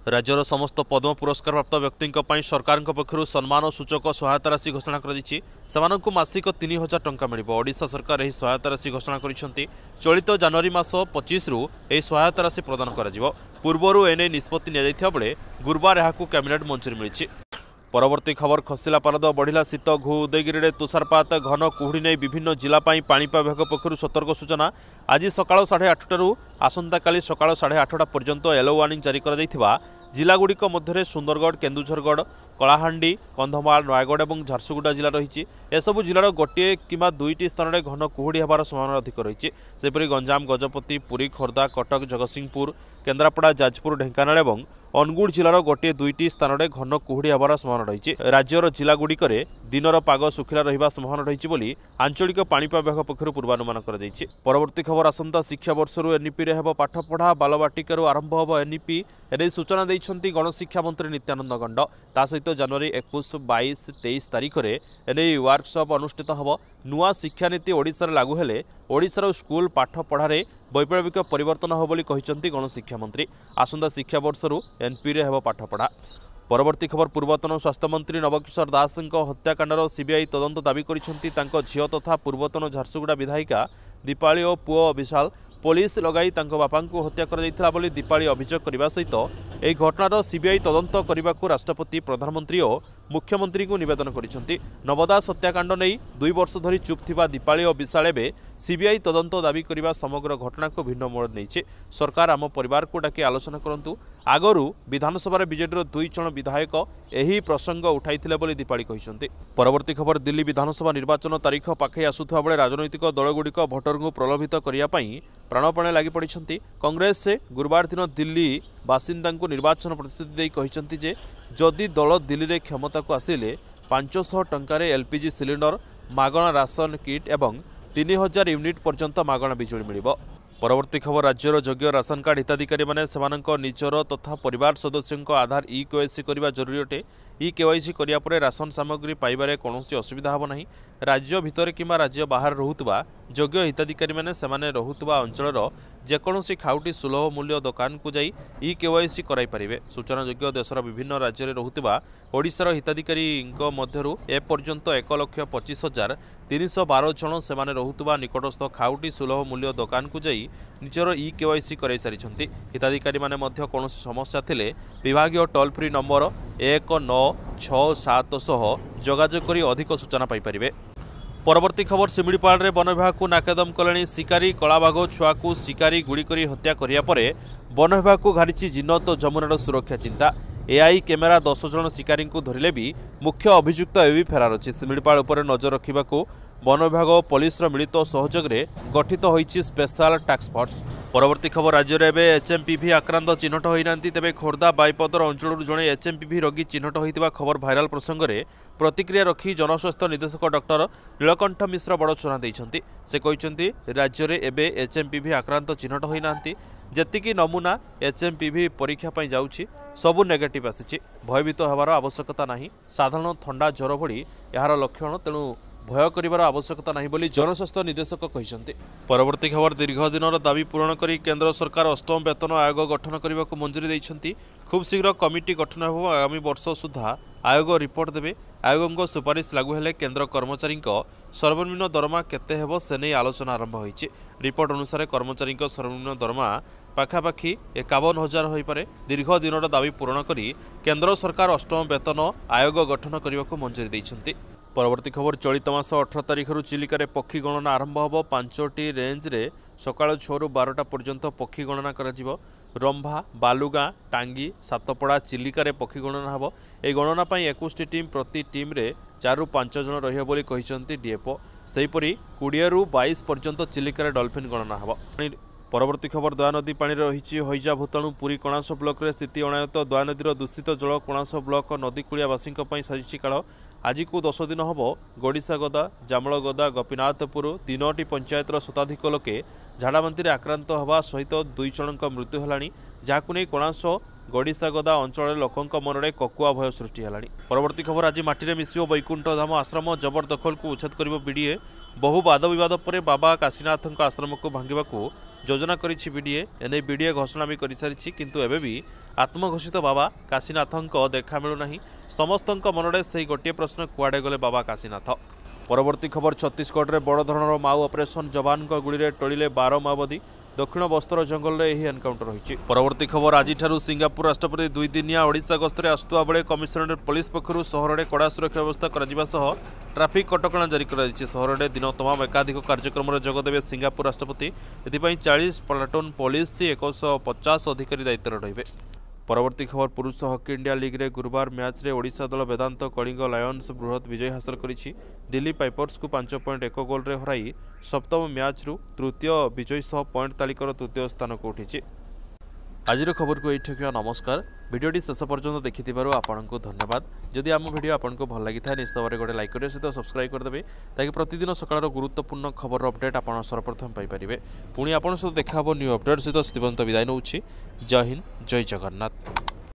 ରାଜ୍ୟର ସମସ୍ତ ପଦ୍ମ ପୁରସ୍କାରପ୍ରାପ୍ତ ବ୍ୟକ୍ତିଙ୍କ ପାଇଁ ସରକାରଙ୍କ ପକ୍ଷରୁ ସମ୍ମାନ ସୂଚକ ସହାୟତା ରାଶି ଘୋଷଣା କରାଯାଇଛି। ସେମାନଙ୍କୁ ମାସିକ 3000 ଟଙ୍କା ମିଳିବ। ଓଡ଼ିଶା ସରକାର ଏହି ସହାୟତା ରାଶି ଘୋଷଣା କରିଛନ୍ତି। ଚଳିତ ଜାନୁଆରୀ ମାସ 25ରୁ ଏହି ସହାୟତା ରାଶି ପ୍ରଦାନ କରାଯିବ। ପୂର୍ବରୁ ଏନେଇ ନିଷ୍ପତ୍ତି ନିଆଯାଇଥିବା ବେଳେ ଗୁରୁବାର ଏହାକୁ କ୍ୟାବିନେଟ୍ ମଞ୍ଜୁରୀ ମିଳିଛି। ପରବର୍ତ୍ତୀ ଖବର, ଖସିଲା ପାରଦ, ବଢ଼ିଲା ଶୀତ। ଘୁ ଉଦୟଗିରିରେ ତୁଷାରପାତ, ଘନ କୁହୁଡ଼ି ନେଇ ବିଭିନ୍ନ ଜିଲ୍ଲା ପାଇଁ ପାଣିପାଗ ବିଭାଗ ପକ୍ଷରୁ ସତର୍କ ସୂଚନା। ଆଜି ସକାଳ 8:30ରୁ ଆସନ୍ତାକାଲି ସକାଳ 8:30 ପର୍ଯ୍ୟନ୍ତ ୟେଲୋ ୱାର୍ଣ୍ଣିଂ ଜାରି କରାଯାଇଥିବା ଜିଲ୍ଲାଗୁଡ଼ିକ ମଧ୍ୟରେ ସୁନ୍ଦରଗଡ଼, କେନ୍ଦୁଝରଗଡ଼, କଳାହାଣ୍ଡି, କନ୍ଧମାଳ, ନୟାଗଡ଼ ଏବଂ ଝାରସୁଗୁଡ଼ା ଜିଲ୍ଲା ରହିଛି। ଏସବୁ ଜିଲ୍ଲାର ଗୋଟିଏ କିମ୍ବା ଦୁଇଟି ସ୍ଥାନରେ ଘନ କୁହୁଡ଼ି ହେବାର ସମ୍ଭାବନା ଅଧିକ ରହିଛି। ସେହିପରି ଗଞ୍ଜାମ, ଗଜପତି, ପୁରୀ, ଖୋର୍ଦ୍ଧା, କଟକ, ଜଗତସିଂହପୁର, କେନ୍ଦ୍ରାପଡ଼ା, ଯାଜପୁର, ଢେଙ୍କାନାଳ ଏବଂ ଅନୁଗୁଳ ଜିଲ୍ଲାର ଗୋଟିଏ ଦୁଇଟି ସ୍ଥାନରେ ଘନ କୁହୁଡ଼ି ହେବାର ସମ୍ଭାବନା ରହିଛି। ରାଜ୍ୟର ଜିଲ୍ଲାଗୁଡ଼ିକରେ ଦିନର ପାଗ ଶୁଖିଲା ରହିବା ସମ୍ଭାବନା ରହିଛି ବୋଲି ଆଞ୍ଚଳିକ ପାଣିପାଗ ବିଭାଗ ପକ୍ଷରୁ ପୂର୍ବାନୁମାନ କରାଯାଇଛି। ପରବର୍ତ୍ତୀ ଖବର, ଆସନ୍ତା ଶିକ୍ଷାବର୍ଷରୁ ଏନ୍ଇପିରେ ହେବ ପାଠପଢ଼ା। ବାଲବାଟିକାରୁ ଆରମ୍ଭ ହେବ ଏନ୍ଇପି। ଏନେଇ ସୂଚନା ଦେଇଛନ୍ତି ଗଣଶିକ୍ଷା ମନ୍ତ୍ରୀ ନିତ୍ୟାନନ୍ଦ ଗଣ୍ଡ। ତା ସହିତ ଜାନୁଆରୀ 21, 22, 23 ତାରିଖରେ ଏନେଇ ୱାର୍କସପ୍ ଅନୁଷ୍ଠିତ ହେବ। ନୂଆ ଶିକ୍ଷାନୀତି ଓଡ଼ିଶାରେ ଲାଗୁ ହେଲେ ଓଡ଼ିଶାର ସ୍କୁଲ ପାଠପଢ଼ାରେ ବୈପ୍ଳବିକ ପରିବର୍ତ୍ତନ ହେବ ବୋଲି କହିଛନ୍ତି ଗଣଶିକ୍ଷା ମନ୍ତ୍ରୀ। ଆସନ୍ତା ଶିକ୍ଷାବର୍ଷରୁ ଏନ୍ପିରେ ହେବ ପାଠପଢ଼ା। ପରବର୍ତ୍ତୀ ଖବର, ପୂର୍ବତନ ସ୍ୱାସ୍ଥ୍ୟମନ୍ତ୍ରୀ ନବକିଶୋର ଦାସଙ୍କ ହତ୍ୟାକାଣ୍ଡର ସିବିଆଇ ତଦନ୍ତ ଦାବି କରିଛନ୍ତି ତାଙ୍କ ଝିଅ ତଥା ପୂର୍ବତନ ଝାରସୁଗୁଡ଼ା ବିଧାୟିକା ଦୀପାଳି ଓ ପୁଅ ବିଶାଲ। ପୋଲିସ ଲଗାଇ ତାଙ୍କ ବାପାଙ୍କୁ ହତ୍ୟା କରାଯାଇଥିଲା ବୋଲି ଦୀପାଳି ଅଭିଯୋଗ କରିବା ସହିତ ଏହି ଘଟଣାର ସିବିଆଇ ତଦନ୍ତ କରିବାକୁ ରାଷ୍ଟ୍ରପତି, ପ୍ରଧାନମନ୍ତ୍ରୀ ଓ ମୁଖ୍ୟମନ୍ତ୍ରୀଙ୍କୁ ନିବେଦନ କରିଛନ୍ତି। ନବ ଦାସ ହତ୍ୟାକାଣ୍ଡ ନେଇ 2 ବର୍ଷ ଧରି ଚୁପ୍ ଥିବା ଦୀପାଳି ଓ ବିଶାଳ ଏବେ ସିବିଆଇ ତଦନ୍ତ ଦାବି କରିବା ସମଗ୍ର ଘଟଣାକୁ ଭିନ୍ନ ମୋଡ଼ ନେଇଛି। ସରକାର ଆମ ପରିବାରକୁ ଡାକି ଆଲୋଚନା କରନ୍ତୁ। ଆଗରୁ ବିଧାନସଭାରେ ବିଜେଡିର 2 ଜଣ ବିଧାୟକ ଏହି ପ୍ରସଙ୍ଗ ଉଠାଇଥିଲେ ବୋଲି ଦୀପାଳି କହିଛନ୍ତି। ପରବର୍ତ୍ତୀ ଖବର, ଦିଲ୍ଲୀ ବିଧାନସଭା ନିର୍ବାଚନ ତାରିଖ ପାଖେଇ ଆସୁଥିବା ବେଳେ ରାଜନୈତିକ ଦଳଗୁଡ଼ିକ ଭୋଟରଙ୍କୁ ପ୍ରଲୋଭିତ କରିବା ପାଇଁ ପ୍ରାଣପଣେ ଲାଗି ପଡ଼ିଛନ୍ତି। କଂଗ୍ରେସ ଗୁରୁବାର ଦିନ ଦିଲ୍ଲୀ ବାସିନ୍ଦାଙ୍କୁ ନିର୍ବାଚନ ପ୍ରତିଶ୍ରୁତି ଦେଇ କହିଛନ୍ତି ଯେ ଯଦି ଦଳ ଦିଲ୍ଲୀରେ କ୍ଷମତାକୁ ଆସିଲେ 500 ଟଙ୍କାରେ ଏଲ୍ପିଜି ସିଲିଣ୍ଡର, ମାଗଣା ରାସନ କିଟ୍ ଏବଂ 3000 ୟୁନିଟ୍ ପର୍ଯ୍ୟନ୍ତ ମାଗଣା ବିଜୁଳି ମିଳିବ। ପରବର୍ତ୍ତୀ ଖବର, ରାଜ୍ୟର ଯୋଗ୍ୟ ରାସନ କାର୍ଡ ହିତାଧିକାରୀମାନେ ସେମାନଙ୍କ ନିଜର ତଥା ପରିବାର ସଦସ୍ୟଙ୍କ ଆଧାର ଇ କେୱାଇସି କରିବା ଜରୁରୀ ଅଟେ। ଇ କେୱାଇସି କରିବା ପରେ ରାସନ ସାମଗ୍ରୀ ପାଇବାରେ କୌଣସି ଅସୁବିଧା ହେବ ନାହିଁ। ରାଜ୍ୟ ଭିତରେ କିମ୍ବା ରାଜ୍ୟ ବାହାରେ ରହୁଥିବା ଯୋଗ୍ୟ ହିତାଧିକାରୀମାନେ ସେମାନେ ରହୁଥିବା ଅଞ୍ଚଳର ଯେକୌଣସି ଖାଉଟି ସୁଲଭ ମୂଲ୍ୟ ଦୋକାନକୁ ଯାଇ ଇ କେୱାଇସି କରାଇପାରିବେ। ସୂଚନାଯୋଗ୍ୟ, ଦେଶର ବିଭିନ୍ନ ରାଜ୍ୟରେ ରହୁଥିବା ଓଡ଼ିଶାର ହିତାଧିକାରୀଙ୍କ ମଧ୍ୟରୁ ଏପର୍ଯ୍ୟନ୍ତ 1,25,312 ଜଣ ସେମାନେ ରହୁଥିବା ନିକଟସ୍ଥ ଖାଉଟି ସୁଲଭ ମୂଲ୍ୟ ଦୋକାନକୁ ଯାଇ ନିଜର ଇ କେୱାଇସି କରାଇ ସାରିଛନ୍ତି। ହିତାଧିକାରୀମାନେ ମଧ୍ୟ କୌଣସି ସମସ୍ୟା ଥିଲେ ବିଭାଗୀୟ ଟୋଲ୍ ଫ୍ରି ନମ୍ବର 1967 ସହ ଯୋଗାଯୋଗ କରି ଅଧିକ ସୂଚନା ପାଇପାରିବେ। ପରବର୍ତ୍ତୀ ଖବର, ଶିମିଳିପାଳରେ ବନ ବିଭାଗକୁ ନାକେଦମ କଲେଣି ଶିକାରୀ। କଳାବାଘ ଛୁଆକୁ ଶିକାରୀ ଗୁଳି କରି ହତ୍ୟା କରିବା ପରେ ବନ ବିଭାଗକୁ ଘାରିଛି ଜିନ୍ନତ ଯମୁନାର ସୁରକ୍ଷା ଚିନ୍ତା। ଏଆଇ କ୍ୟାମେରା 10 ଜଣ ଶିକାରୀଙ୍କୁ ଧରିଲେ ବି ମୁଖ୍ୟ ଅଭିଯୁକ୍ତ ଏବେ ବି ଫେରାର ଅଛି। ଶିମିଳିପାଳ ଉପରେ ନଜର ରଖିବାକୁ ବନ ବିଭାଗ ଓ ପୋଲିସର ମିଳିତ ସହଯୋଗରେ ଗଠିତ ହୋଇଛି ସ୍ପେଶାଲ ଟାସ୍କ ଫୋର୍ସ। ପରବର୍ତ୍ତୀ ଖବର, ରାଜ୍ୟରେ ଏବେ ଏଚ୍ଏମ୍ପିଭି ଆକ୍ରାନ୍ତ ଚିହ୍ନଟ ହୋଇନାହାନ୍ତି। ତେବେ ଖୋର୍ଦ୍ଧା ବାଇପଦର ଅଞ୍ଚଳରୁ ଜଣେ ଏଚ୍ଏମ୍ପିଭି ରୋଗୀ ଚିହ୍ନଟ ହୋଇଥିବା ଖବର ଭାଇରାଲ ପ୍ରସଙ୍ଗରେ ପ୍ରତିକ୍ରିୟା ରଖି ଜନସ୍ୱାସ୍ଥ୍ୟ ନିର୍ଦ୍ଦେଶକ ଡକ୍ଟର ନୀଳକଣ୍ଠ ମିଶ୍ର ବଡ଼ ସୂଚନା ଦେଇଛନ୍ତି। ସେ କହିଛନ୍ତି, ରାଜ୍ୟରେ ଏବେ ଏଚ୍ଏମ୍ପିଭି ଆକ୍ରାନ୍ତ ଚିହ୍ନଟ ହୋଇନାହାନ୍ତି। ଯେତିକି ନମୁନା ଏଚ୍ଏମ୍ପିଭି ପରୀକ୍ଷା ପାଇଁ ଯାଉଛି ସବୁ ନେଗେଟିଭ୍ ଆସିଛି। ଭୟଭୀତ ହେବାର ଆବଶ୍ୟକତା ନାହିଁ। ସାଧାରଣ ଥଣ୍ଡା ଜ୍ୱର ଭଳି ଏହାର ଲକ୍ଷଣ, ତେଣୁ ଭୟ କରିବାର ଆବଶ୍ୟକତା ନାହିଁ ବୋଲି ଜନସ୍ୱାସ୍ଥ୍ୟ ନିର୍ଦ୍ଦେଶକ କହିଛନ୍ତି। ପରବର୍ତ୍ତୀ ଖବର, ଦୀର୍ଘ ଦିନର ଦାବି ପୂରଣ କରି କେନ୍ଦ୍ର ସରକାର ଅଷ୍ଟମ ବେତନ ଆୟୋଗ ଗଠନ କରିବାକୁ ମଞ୍ଜୁରୀ ଦେଇଛନ୍ତି। ଖୁବ୍ ଶୀଘ୍ର କମିଟି ଗଠନ ହେବ। ଆଗାମୀ ବର୍ଷ ସୁଦ୍ଧା ଆୟୋଗ ରିପୋର୍ଟ ଦେବେ। ଆୟୋଗଙ୍କ ସୁପାରିଶ ଲାଗୁ ହେଲେ କେନ୍ଦ୍ର କର୍ମଚାରୀଙ୍କ ସର୍ବନିମ୍ନ ଦରମା କେତେ ହେବ ସେ ନେଇ ଆଲୋଚନା ଆରମ୍ଭ ହୋଇଛି। ରିପୋର୍ଟ ଅନୁସାରେ କର୍ମଚାରୀଙ୍କ ସର୍ବନିମ୍ନ ଦରମା ପାଖାପାଖି 51,000 ହୋଇପାରେ। ଦୀର୍ଘ ଦିନର ଦାବି ପୂରଣ କରି କେନ୍ଦ୍ର ସରକାର ଅଷ୍ଟମ ବେତନ ଆୟୋଗ ଗଠନ କରିବାକୁ ମଞ୍ଜୁରୀ ଦେଇଛନ୍ତି। ପରବର୍ତ୍ତୀ ଖବର, ଚଳିତ ମାସ 18 ତାରିଖରୁ ଚିଲିକାରେ ପକ୍ଷୀ ଗଣନା ଆରମ୍ଭ ହେବ। 5ଟି ରେଞ୍ଜରେ ସକାଳ 6ରୁ 12ଟା ପର୍ଯ୍ୟନ୍ତ ପକ୍ଷୀ ଗଣନା କରାଯିବ। ରମ୍ଭା, ବାଲୁଗାଁ, ଟାଙ୍ଗି, ସାତପଡ଼ା, ଚିଲିକାରେ ପକ୍ଷୀ ଗଣନା ହେବ। ଏହି ଗଣନା ପାଇଁ 21ଟି ଟିମ୍, ପ୍ରତି ଟିମ୍ରେ 4ରୁ 5 ଜଣ ରହିବେ ବୋଲି କହିଛନ୍ତି ଡିଏଫ୍ଓ। ସେହିପରି 20ରୁ 22 ପର୍ଯ୍ୟନ୍ତ ଚିଲିକାରେ ଡଲଫିନ୍ ଗଣନା ହେବ। ପରବର୍ତ୍ତୀ ଖବର, ଦୟାନଦୀ ପାଣିରେ ରହିଛି ହଇଜା ଭୂତାଣୁ। ପୁରୀ କଣାସ ବ୍ଲକରେ ସ୍ଥିତି ଅଣାୟତ୍ତ। ଦୟାନଦୀର ଦୂଷିତ ଜଳ କଣାସ ବ୍ଲକ ନଦୀକୂଳିଆବାସୀଙ୍କ ପାଇଁ ସାଜିଛି କାଳ। ଆଜିକୁ 10 ଦିନ ହେବ ଗଡ଼ିଶାଗଦା, ଜାମଳଗଦା, ଗୋପୀନାଥପୁର 3ଟି ପଞ୍ଚାୟତର ଶତାଧିକ ଲୋକେ ଝାଡ଼ାବାନ୍ତିରେ ଆକ୍ରାନ୍ତ ହେବା ସହିତ 2 ଜଣଙ୍କ ମୃତ୍ୟୁ ହେଲାଣି, ଯାହାକୁ ନେଇ କଣାସ ଗଡ଼ିଶାଗଦା ଅଞ୍ଚଳରେ ଲୋକଙ୍କ ମନରେ କୋକୁଆ ଭୟ ସୃଷ୍ଟି ହେଲାଣି। ପରବର୍ତ୍ତୀ ଖବର, ଆଜି ମାଟିରେ ମିଶିବ ବୈକୁଣ୍ଠ ଧାମ ଆଶ୍ରମ। ଜବରଦଖଲକୁ ଉଚ୍ଛେଦ କରିବ ବିଡିଏ। ବହୁ ବାଦ ବିବାଦ ପରେ ବାବା କାଶୀନାଥଙ୍କ ଆଶ୍ରମକୁ ଭାଙ୍ଗିବାକୁ ଯୋଜନା କରିଛି ବିଡିଏ। ଏନେଇ ବିଡିଏ ଘୋଷଣା ବି କରିସାରିଛି, କିନ୍ତୁ ଏବେ ବି ଆତ୍ମଘୋଷିତ ବାବା କାଶୀନାଥଙ୍କ ଦେଖା ମିଳୁନାହିଁ। ସମସ୍ତଙ୍କ ମନରେ ସେହି ଗୋଟିଏ ପ୍ରଶ୍ନ, କୁଆଡ଼େ ଗଲେ ବାବା କାଶୀନାଥ? ପରବର୍ତ୍ତୀ ଖବର, ଛତିଶଗଡ଼ରେ ବଡ଼ ଧରଣର ମାଓ ଅପରେସନ୍। ଯବାନଙ୍କ ଗୁଳିରେ ଟଳିଲେ 12 ମାଓବାଦୀ। ଦକ୍ଷିଣ ବସ୍ତର ଜଙ୍ଗଲରେ ଏହି ଏନକାଉଣ୍ଟର ହୋଇଛି। ପରବର୍ତ୍ତୀ ଖବର, ଆଜିଠାରୁ ସିଙ୍ଗାପୁର ରାଷ୍ଟ୍ରପତି 2 ଦିନିଆ ଓଡ଼ିଶା ଗସ୍ତରେ ଆସୁଥିବା ବେଳେ କମିଶନରେଟ୍ ପୋଲିସ ପକ୍ଷରୁ ସହରରେ କଡ଼ା ସୁରକ୍ଷା ବ୍ୟବସ୍ଥା କରାଯିବା ସହ ଟ୍ରାଫିକ୍ କଟକଣା ଜାରି କରାଯାଇଛି। ସହରରେ ଦିନ ତମାମ ଏକାଧିକ କାର୍ଯ୍ୟକ୍ରମରେ ଯୋଗଦେବେ ସିଙ୍ଗାପୁର ରାଷ୍ଟ୍ରପତି। ଏଥିପାଇଁ 40 ପ୍ଲାଟୁନ୍ ପୋଲିସ, 150 ଅଧିକାରୀ ଦାୟିତ୍ୱରେ ରହିବେ। ପରବର୍ତ୍ତୀ ଖବର, ପୁରୁଷ ହକି ଇଣ୍ଡିଆ ଲିଗ୍ରେ ଗୁରୁବାର ମ୍ୟାଚ୍ରେ ଓଡ଼ିଶା ଦଳ ବେଦାନ୍ତ କଳିଙ୍ଗ ଲାୟନ୍ସ ବୃହତ ବିଜୟ ହାସଲ କରିଛି। ଦିଲ୍ଲୀ ପାଇପର୍ସକୁ 5.1 ଗୋଲରେ ହରାଇ ସପ୍ତମ ମ୍ୟାଚ୍ରୁ ତୃତୀୟ ବିଜୟ ସହ ପଏଣ୍ଟ ତାଲିକାର ତୃତୀୟ ସ୍ଥାନକୁ ଉଠିଛି। ଆଜିର ଖବରକୁ ଏଇଠି ରଖିବା। ନମସ୍କାର। ଭିଡ଼ିଓଟି ଶେଷ ପର୍ଯ୍ୟନ୍ତ ଦେଖିଥିବାରୁ ଆପଣଙ୍କୁ ଧନ୍ୟବାଦ। ଯଦି ଆମ ଭିଡ଼ିଓ ଆପଣଙ୍କୁ ଭଲ ଲାଗିଥାଏ, ନିଶ୍ଚିତ ଭାବରେ ଗୋଟେ ଲାଇକ୍ କରିବା ସହିତ ସବସ୍କ୍ରାଇବ୍ କରିଦେବେ, ତାକି ପ୍ରତିଦିନ ସକାଳର ଗୁରୁତ୍ୱପୂର୍ଣ୍ଣ ଖବରର ଅପଡ଼େଟ୍ ଆପଣ ସର୍ବପ୍ରଥମେ ପାଇପାରିବେ। ପୁଣି ଆପଣଙ୍କ ସହିତ ଦେଖା ହେବ ନ୍ୟୁ ଅପଡ଼େଟ୍ ସହିତ। ସେଥିପର୍ଯ୍ୟନ୍ତ ବିଦାୟ ନେଉଛି। ଜୟ ହିନ୍ଦ, ଜୟ ଜଗନ୍ନାଥ।